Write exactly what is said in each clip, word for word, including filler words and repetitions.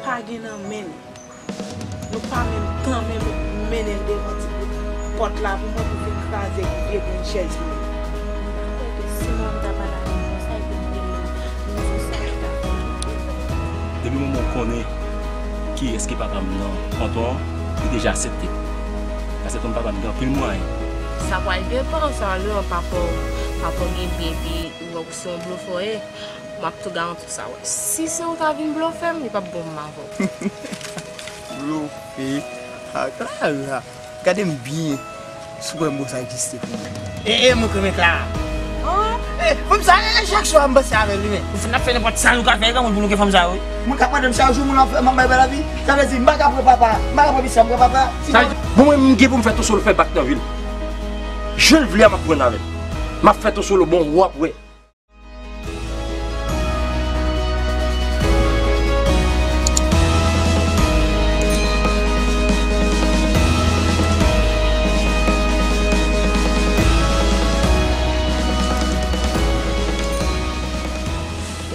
Pa gen nan men l. Nou pa menm tanmen mennen l devan ti bout pòt la pou mwen pou vin kraze vye grenn chèz mwen. M pa kwè ke si mwen ta pale avè l konsa epi m rele l, m di sa ki ta fè l. Depi moman w konnen kiyès ki papa m nan kanton an, li deja aksepte. Paske tonton papa m gen anpil mwayen. Sa pral depann, sa pral depann papa w, papa w gen byen, epi ou wè ou se yon blofè w ye. M ap tou garanti w sa, wè. Si se ou ta vin blofè m, li p ap bon pou m avè w. Blofè? Ah, Clara, gade m byen. Si w kwè m bon, sa egziste pou mwen. E, e, mwen renmen Clara. Oh. E, fanm sa, e, chak swa m panse avè l, wi, men. Ou fin ap fè nenpòt sa nou ka fè, granmoun, pou nou gen fanm sa yo, wi. Mwen ka pandan m chak jou, moun ap fè, m ap bay bèl lavi. Sa vle di, m pa ka pran papa, m pa ka pran pitit sa, m pran papa. Si sa, bon, mwen, m gen pou m fè Ton Solo fè bak nan vi l. Jan l vle a, m ap pran avè l. M ap fè Ton Solo bon, w ap wè.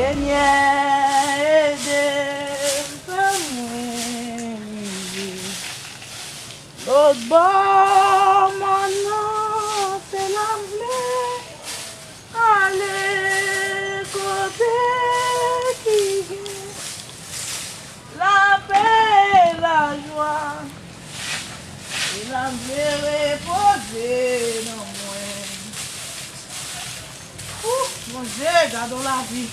Senyè, ede m, fè mwen rive lòtbò mòn nan, se la m vle ale, kote ki gen lapè e lajwa, e la m vle repoze nan mwen. Ouh, Bondye, gade yon lavi.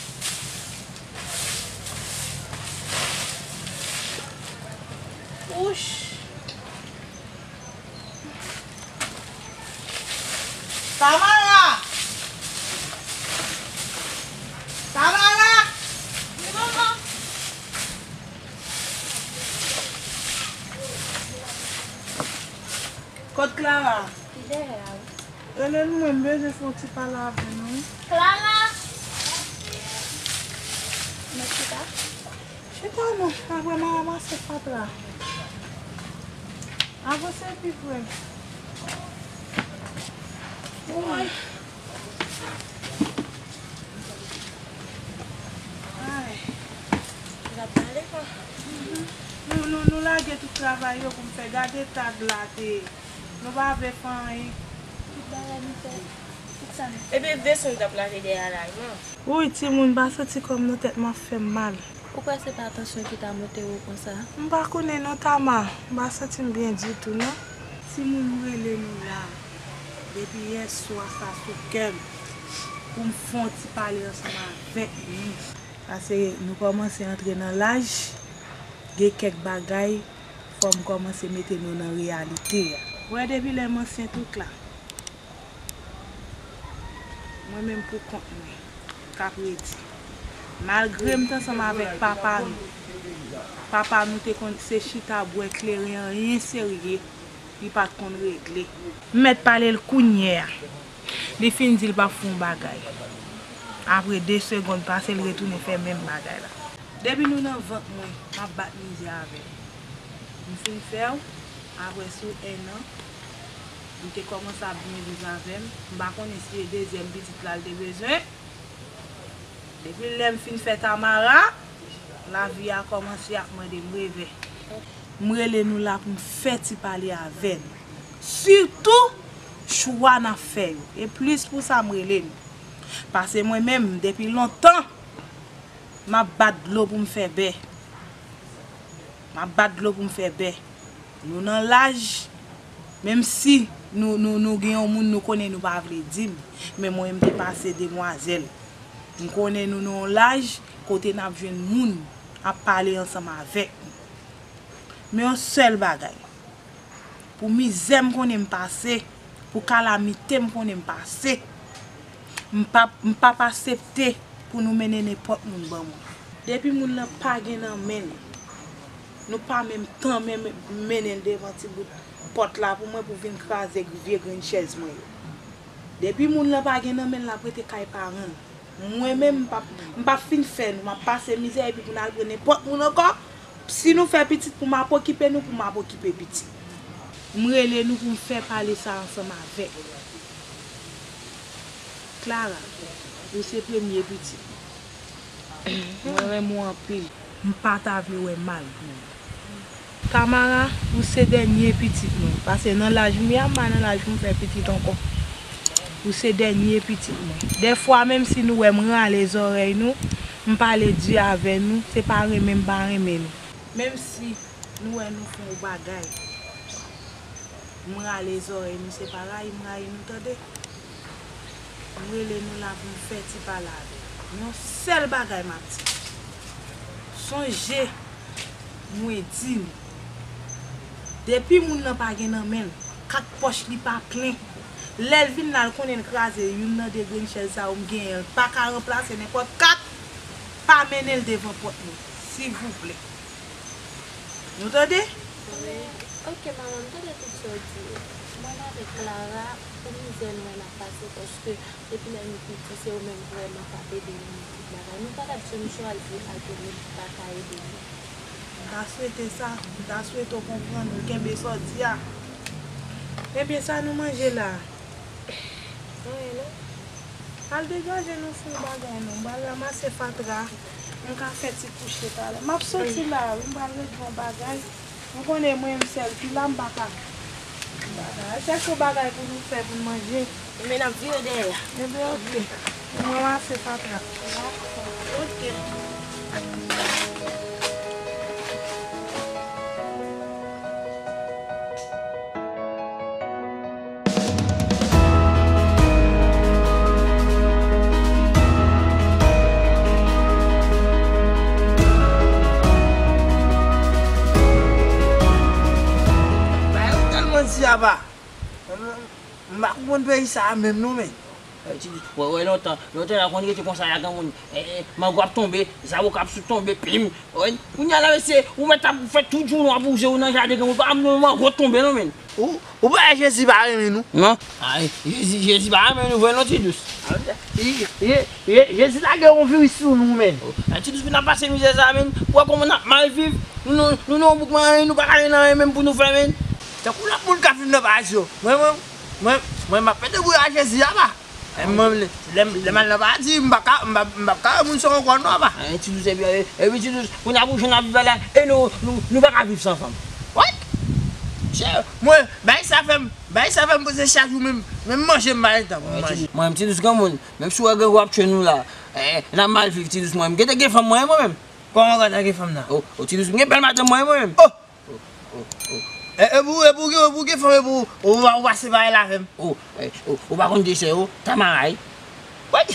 Ouch. Tamara! Tamara! Wi, manman. Kot Clara? Li dèyè a, wi. Rele l mwen, m bezwen fè yon ti pale avè nou. Clara! Mèt chita. Chita non, apre m a ranmase fatra. Avanse pi pre. Woy. Ay. L ap pale, kwa. Nou, nou, nou lage tout travay yo pou m fè. Gade eta glate. Nou pa vle fè anyen. Tout bagay nou fè. Tout sa nou fè. Ebyen, vye sou nou t ap lave dèyè la, non. Wi, timoun, m pa santi kò m non, tèt mwen ap fè m mal. Ou kwè se pa tansyon ki ta monte w konsa? M pa konnen non, Tama. M pa santi m byen ditou, non. Timoun, m rele nou la. Depi yè swa sa sou kè m. Pou m fè yon ti pale ansanm avèk nou. Paske nou kòmanse antre nan laj. Gen kèk bagay, fò m kòmanse mete nou nan reyalite a. Ou wè, depi lè m ansyen tout la, mwen menm pou kont mwen, k ap redi. Malgre m t ansanm avèk papa nou, papa nou te konn se chita bwè kleren, anyen serye li pa t konn regle. M mèt pale l kounye a. Li fin di l p ap fè yon bagay. Apre de segonn pase, l retounen fè menm bagay la. Depi nou nan vant mwen, m ap bat mizè avè l. M fin fè w, apre sou en an, m te kòmanse ap byen viv avè m. M pa konnen si se dezyèm pitit la l te bezwen. Depi lè m fin fè Tamara, lavi a kòmanse ap mande m revè. M rele nou la pou m fè ti pale avè n. Sitou chwa n ap fè yo. E plis pou sa m rele nou. Paske mwen menm, depi lontan, m ap bat dlo pou m fè bè. M ap bat dlo pou m fè bè. Nou nan laj, menm si nou, nou, nou gen yon moun nou konnen nou pa vle di m, men mwen m depase demwazèl. M konnen nou nan yon laj kote n ap jwenn moun ap pale ansanm avèk nou. Men yon sèl bagay, pou mizè m konnen m pase, pou kalamite m konnen m pase, m p ap, m p ap aksepte pou nou mennen nenpòt moun ban mwen. Depi moun nan pa gen nan men l, nou pa menm tanmen mennen l devan ti bout pòt la pou mwen pou vin kraze vye grenn chèz mwen yo. Depi moun nan pa gen nan men l, l ap rete kay paran l. Mwen menm, m p ap, m p ap fin fè nou, m ap pase mizè epi pou n al pran nenpòt moun ankò. Si nou fè pitit pou m ap okipe nou, pou m ap okipe pitit. M rele nou pou m fè pale sa ansanm avèk nou. Clara, ou se premye pitit. Mwen renmen w anpil. M pa ta vle wè mal pou ou. Tamara, ou se dènye pitit mwen. Paske nan laj m ye a, m pa nan laj pou m fè pitit ankò. Ou se dènye pitit mwen. Dèfwa, menm si nou wè m rale zòrèy nou, m pale di avè nou, se pa renmen m pa renmen nou. Menm si nou wè nou fè yon bagay, m rale zòrèy nou, se pa rayi m rayi nou, tande. M rele nou la pou m fè ti pale avè nou. Yon sèl bagay m ap di nou. Sonje, mwen di nou, depi moun nan pa gen nan men l, kat pòch li pa plen, lè l vin la, l konnen l kraze youn nan de grenn chèz sa yo m genyen, l pa ka ranplase nenpòt kat, pa mennen l devan pòt mwen, silvouplè. Nou tande? Wi. Ok, manman, m tande tout sa w di yo. Mwen avèk Clara, pou mizè nou wè n ap pase, paske depi lè nou piti, se ou menm vrèman k ap ede nou nan tout bagay. Nou pa t ap janm chwazi ak yon moun ki pa ka ede nou. M ta swete sa, m ta swete w konprann, ou kenbe sa w di a. Ebyen, sa nou manje la? Anyen non. Al degaje nou fè yon bagay non. M pral ranmase fatra. M ka fè ti kouche talè. M ap soti la wi, m pral regle yon bagay. Ou konnen mwen menm sèl fi la, m pa ka. M pa ka. Al chèche yon bagay pou nou fè pou n manje. Men n ap vire dèyè. Ebyen, ok. M ranmase fatra. Ok. Bagay yo tèlman di apa. M pa konprann peyi sa a menm non, men. Wè, wè, lontan, lontan, la konn rete konsa, la granmoun. Eh, eh, mango ap tonbe, zaboka ap sot tonbe, pim. Wè, kounye a la, mesye, ou mèt ap fè tout jounen w ap wouze w nan jaden granmoun, pa menm mango tonbe non, men. Ou, ou pa wè Jezi pa renmen nou? Non. Ay, Jezi, Jezi pa renmen nou vre non, Ti Dous. Ah, wi. Ye, ye, ye, Jezi lage yon viris sou nou, men. Oh, ay, Ti Dous, pou n ap pase mizè sa, men. Ou wè kòman n ap mal viv? Nou, nou, nou, nou, bouk manyen, nou pa ka gen anyen menm pou nou fè, men. Tankou lòt moun k ap viv nan paradi yo. Mwen, mwen, mwen, mwen, m ap pete bouya Jezi apa. E mwen, lè, lè, lè m al nan paradi, m pa ka, m pa, m pa ka wè moun sa ankò non apa. Ay, Ti Dous, epi, epi Ti Dous, kounye a pou jan n ap viv la, e nou, nou, nou pa ka viv san fanm. What? Chè, mwen, bagay sa fè m, bagay sa fè m panse chak jou menm, menm manje m pa gen tan pou m manje. Mwen, Ti Dous granmoun, menm si w wè grangou ap tchwe nou la, eh, n ap mal viv, Ti Dous mwen, m gentan gen fanm mwen, mwen menm. Kòman w gentan gen fanm nan? Oh, oh, Ti Dous, m gen bèl madanm mwen, mwen menm. Oh! Oh, oh, oh. E, e pou, e pou, e pou gen fanm, e pou, ou pa, ou pa separe l avè m. Oh, eh, oh, ou pa konn desè yo, Tamara, wi. Woy!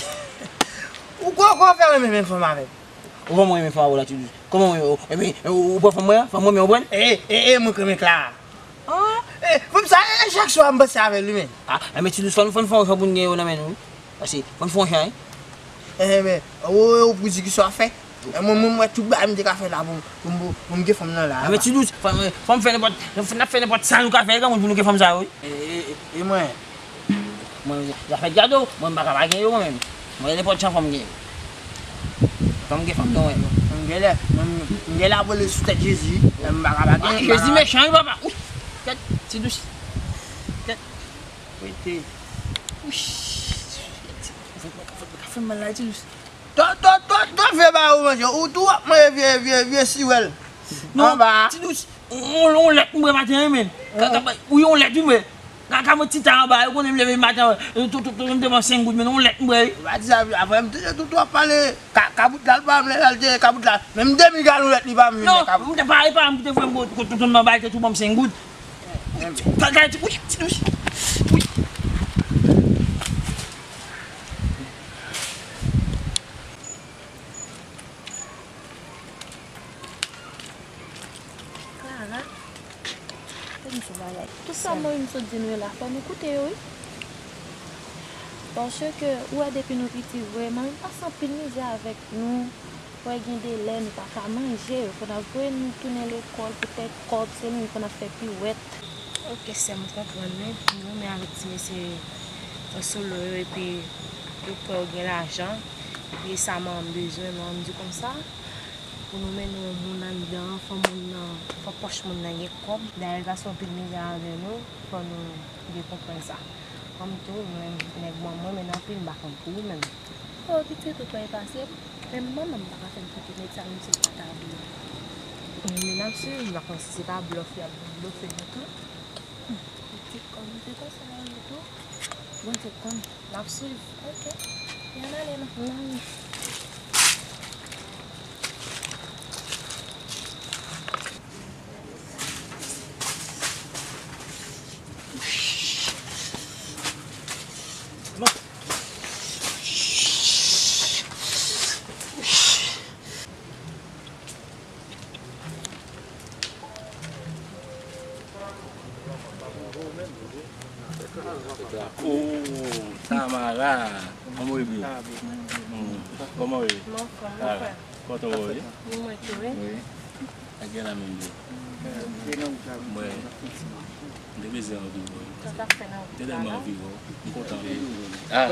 Ou kwè, ou kwè w fè renmen menm fanm avè m? Ou kòman renmen fanm avè w la, Ti Dous? Kòman w renmen, oh, ebyen, ou, ou pran fanm mwen an? Fanm mwen, men ou pran l? E, e, e, mwen k renmen Clara. Ah, e, fanm sa, e, chak swa m panse avè l, wi, men. Ah, enben, Ti Dous, fò n, fò n fè yon jan pou n gen yo nan men nou, wi. Pase, fò n fè yon jan, wi. Enben, ou, ou pou di kisa w ap fè? E mwen, mwen, mwen, tout bagay m te ka fè la pou, pou, pou, pou m gen fanm nan la. Ah, men Ti Dous, fò, fò m fè nenpòt, n ap fè nenpòt sa nou ka fè, granmoun, pou nou gen fanm sa yo, wi. E, e, e, e mwen? Mwen, zafè gado, mwen, m pa ka pa gen yo, mwen menm. Mwen, nenpòt jan, fò m gen yo. Fò m gen fanm nan, mwen. Mwen, genlè, mwen, m genlè abole sou tèt Jezi, men m pa ka pa gen yo. Jezi mechan, wi, papa. Wi, kèt, Ti Dous. Kèt. Rete. Wi, fè m mal la, Ti Dous. Tò, tò, tò, tò, vye ba ou manje. Ou tou w ap manje vye, vye, vye siwèl. Non, anba a. Ti Dous, on, on lèt m bwè maten an, men. Ka, ka, wi, on lèt, wi, men. Ka, ka mwen ti ta anba, ou konnen m leve maten an, tou, tou, tou, m te pran senk goud, men on lèt m bwè, wi. Ou pa di sa, apre m tande Toutou ap pale, ka, kabout la, l pa m lè l al te kabout la. Menm demi galon lèt li pa m vin nan kabout. Non, m te pare pa m, te voye m kot, kot tonton m nan bay, te tou ban m senk goud. Ka, ka, ti, wi, Ti Dous. Wi. Clara, fè m di w bagay. Tout sa Morin sot di nou yo la, fò nou koute yo, wi. Paske, ou wè, depi nou piti, vrèman, nou pase anpil mizè avèk nou. Ou wè, gen de lè nou pa ka manje, fò n ap voye nou tounen lekòl poutèt kòb, se nou fò n ap fè piwèt. Ok, sè m, m konprann, men pou nou, men avèk ti mesye Solo yo, epi yo kwè yo gen lajan, epi e sa manman m bezwen, manman m di konsa, pou nou mennen yon moun anndan an, fò moun nan, fò pòch moun nan gen kòb. Dayè, l pase anpil mizè avè nou, fò nou byen konprann sa. Kòm tou, mwen, nèg manman mwen, men anpil, m pa konn pou ou menm. Oh, pitit, ou kwè e pase m? Menm manman m pa ka fè m kite nèg Sa menm se pa tabou. Men n ap swiv, m pa konn si se pa blòf y ap blofe nou tou. Ti kòm se konsa yo ye tou. Bondye konn. N ap swiv. Ok. Ann ale non. Ann ale. Oh, Tamara. Kòman w ye? Mm. Kòman w ye? Mwen anfòm, mwen frè. Kòman w ye? Mwen tou, wi. Wi. Ak gen la menm tou. Mwen, m te bezwen anvi wè w. Sa t ap fè nan wout la la? M te tèlman anvi wè w. M kontan wè w. Ah,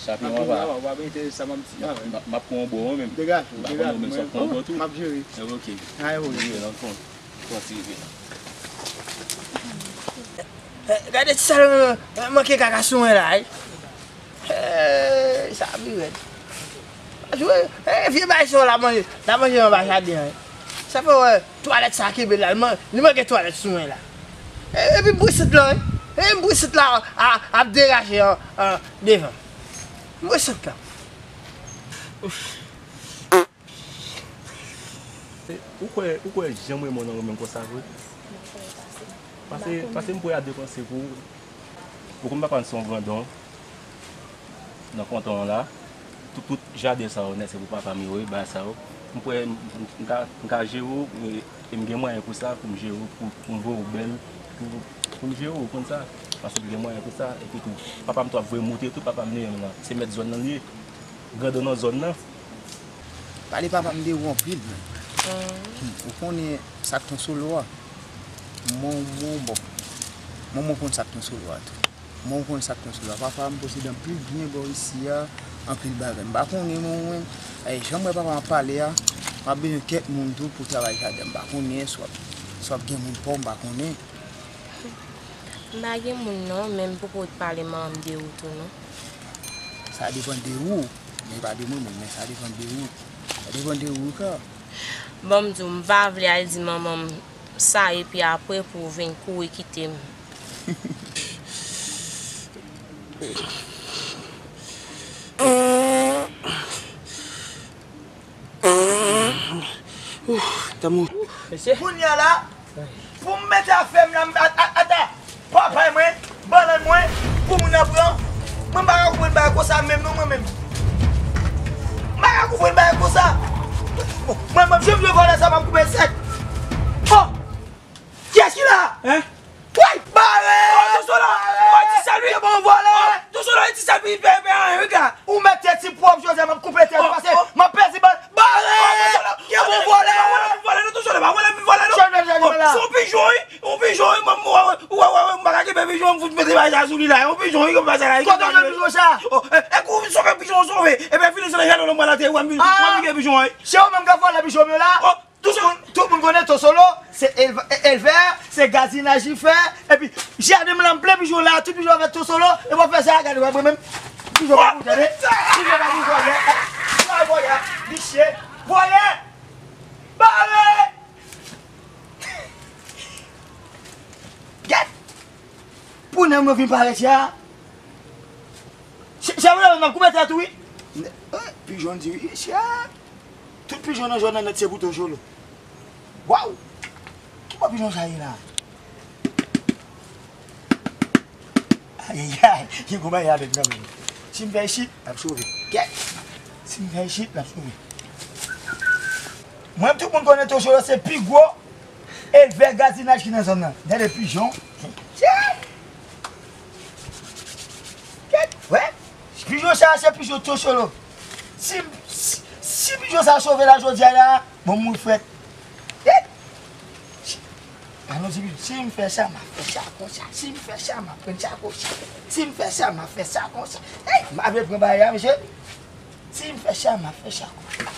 chapi w anba. M ap pran yon bò mwen menm. Degaje w, degaje w. M pa konnen w menm si w ap pran yon bò tou. M ap jere. Ok. Jere nan fon. Pran ti rive la. Eh, gade ti sal, eh, manke kaka sou mwen la, wi. Eh, sa pi rèd. Pa jwe, eh, vye bagay sa w la manje, la manje anba jaden an, wi. Sa fè w wè twalèt sa kenbe la, li man-, li manke twalèt sou mwen la. Eh, epi m brisant la, wi. Eh, m brisant la, a, ap deraje an, an devan. M brisant la. Ou kwè, ou kwè janm renmen w nan renmen m konsa vre? Pase, pase m prè a depanse pou ou. Ou konn papa m se yon grandon nan kanton an la. Tout, tout jaden sa yo nèt se pou papa m yo ye, bagay sa yo. M prè, m, m, m ka, m ka jere w, e, e m gen mwayen pou sa, pou m jere w, pou, pou m voye w bèl, pou, pou m jere w, ou konn sa. Paske m gen mwayen pou sa. Epi tou, papa m tou ap voye m moute tou, papa m li menm nan, se mèt zòn nan li ye. Grandon nan zòn nan. Pale papa m de ou anpil, man. Hmm, ou konnen sa k Ton Solo a? Mwen, mwen, bon. Mwen, mwen konn sa k Ton Solo a tou. Mwen, mwen konn sa k Ton Solo a. Papa m posede anpil byen bò isi a, anpil bagay. M pa konnen, mwen, mwen, eh, jan m wè papa m ap pale a, m ap bezwen kèk moun tou pou travay jaden. M pa konnen si w ap, si w ap gen moun pa w, m pa konnen. M pa gen moun non, men m poko pale manman m de ou tou non. Sa depann de ou, men pa de mwen menm, men sa depann de ou. Sa depann de ou, ka. Bon, m di w, m pa vle al di manman m sa, epi apre pou w vin kouri kite m. Ouh, damou. Mesye. Kounye a la, pou m mete afè m nan, a, a, ata, papay mwen, bannann mwen, pou moun nan pran. Mwen m pa ka konprann bagay konsa menm non, mwen menm. M pa ka konprann bagay konsa. Mwen, mwen, m janm jwe vòlè sa, m ap koupe l sèk. Oh! Kiyès ki la? Hein? Woy! Bare! Oh, Ton Solo! Bare! Oh, ti sal wi! Ke bon vòlè! Oh, Ton Solo, ti sal wi, pè, pè, anyen wi, ka. Ou mèt tèt si pwòp, Jozè, m ap koupe tèt ou, pase m ap pèdi bal. Bare! Oh, Ton Solo! Ke bon vòlè! Pa vòlè, pa vòlè, non, Ton Solo, pa vòlè, pa vòlè, non. Chèf nan jaden la. Oh, se yon pijon wi, yon pijon wi, mwen, mwen, mwen, mwen, mwen, m pa ka kenbe pijon, m fout mete bagay sa sou li la, yon pijon wi, konn pa sa la. Kote w jwenn pijon sa? Oh, e, e kou sove pijon sove, e ben fini se nan jaden w mwen la te, w ap vin, w ap vin gen pijon wi. Se ou menm k ap vòlè pijon m yo la? Oh, Tout moun, tout moun konnen Ton Solo se elv-, e-, elvè, se gazinaj li fè, epi jaden m lan m plen pijon la, tout pijon avèk Ton Solo, e w ap fè sa, gade, w ap mwen menm, pijon pa pou tande, pijon pa pou vòlè, pa vòlè, visye, vòlè, bare! Gèt! Pou nèg mwen vin parèt ya, se, se vre, m ap koupe tèt ou, wi. Eh, pijon di, wi, sia. Tout pijon nan zòn nan nèt se pou Ton Solo. Waw! Ki bò pijon sa ye la? Ayayay, gen gwo bagay avè m kanmenm. Si m fè isit, l ap sove. Kèt! Si m fè isit, l ap sove. Mwen, tout moun konnen Ton Solo se pi gwo elvè gazinaj ki nan zòn nan. Gade pijon. Kèt! Kèt! Wè! Pijon sa a se pijon Ton Solo. Si, si, si pijon sa a sove la jodi a la, bon, m mouri frèt. Hey! Alon di, si m fè sa, m ap fè sa konsa. Si m fè sa, m ap pran sa konsa. Si m fè sa, m ap fè sa konsa. Hey! M ap pran bagay la, mesye. Si m fè sa, m ap fè sa konsa.